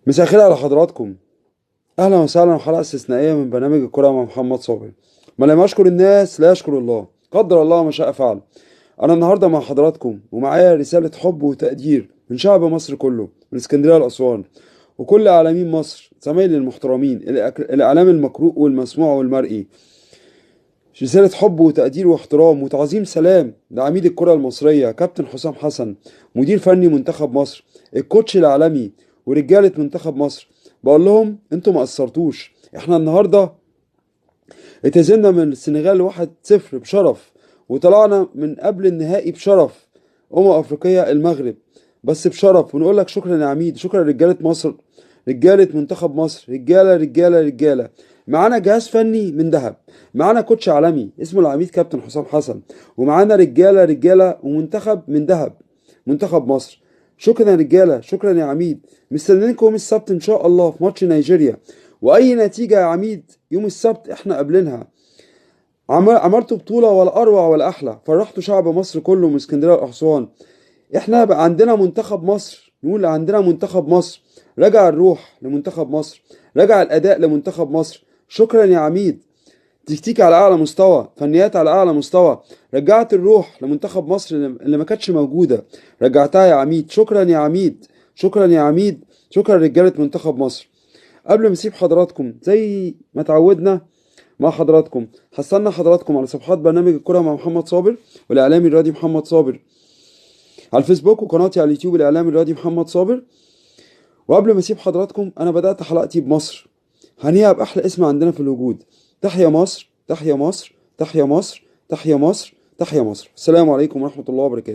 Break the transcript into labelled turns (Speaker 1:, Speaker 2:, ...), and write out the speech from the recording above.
Speaker 1: مساء الخير على حضراتكم. اهلا وسهلا، حلقة استثنائية من برنامج الكره مع محمد صابر. ما لم يشكر الناس لا يشكر الله، قدر الله ما شاء فعل. انا النهارده مع حضراتكم ومعايا رسالة حب وتقدير من شعب مصر كله، من اسكندرية لاسوان، وكل اعلاميين مصر، زمايلي المحترمين، الاعلام المقروء والمسموع والمرئي. رسالة حب وتقدير واحترام وتعظيم سلام لعميد الكرة المصرية كابتن حسام حسن، مدير فني منتخب مصر، الكوتش العالمي، ورجالة منتخب مصر. بقول لهم انتوا ما قصرتوش. احنا النهارده اتهزمنا من السنغال 1-0 بشرف، وطلعنا من قبل النهائي بشرف افريقيا المغرب، بس بشرف. ونقول لك شكرا يا عميد، شكرا رجالة مصر، رجالة منتخب مصر، رجالة رجالة رجالة. معانا جهاز فني من ذهب، معانا كوتش عالمي اسمه العميد كابتن حسام حسن، ومعانا رجالة رجالة ومنتخب من ذهب، منتخب مصر. شكرا يا رجالة، شكرا يا عميد. مستنيينكم يوم السبت ان شاء الله في ماتش نيجيريا، واي نتيجة يا عميد يوم السبت احنا قابلينها. عملتوا بطولة ولا اروع ولا احلى، فرحتوا شعب مصر كله من اسكندرية لأسوان. احنا بقى عندنا منتخب مصر، نقول عندنا منتخب مصر، رجع الروح لمنتخب مصر، رجع الاداء لمنتخب مصر. شكرا يا عميد، تكتيك على اعلى مستوى، فنيات على اعلى مستوى، رجعت الروح لمنتخب مصر اللي ما كانتش موجودة، رجعتها يا عميد. شكرا يا عميد، شكرا يا عميد، شكرا رجاله منتخب مصر. قبل ما اسيب حضراتكم زي ما تعودنا مع حضراتكم، حصلنا حضراتكم على صفحات برنامج الكره مع محمد صابر والاعلامي الرياضي محمد صابر على الفيسبوك، وقناتي على اليوتيوب الاعلامي الرياضي محمد صابر. وقبل ما اسيب حضراتكم، انا بدات حلقتي بمصر، هنيها باحلى اسم عندنا في الوجود. تحيا مصر، تحيا مصر، تحيا مصر، تحيا مصر، تحيا مصر. السلام عليكم ورحمة الله وبركاته.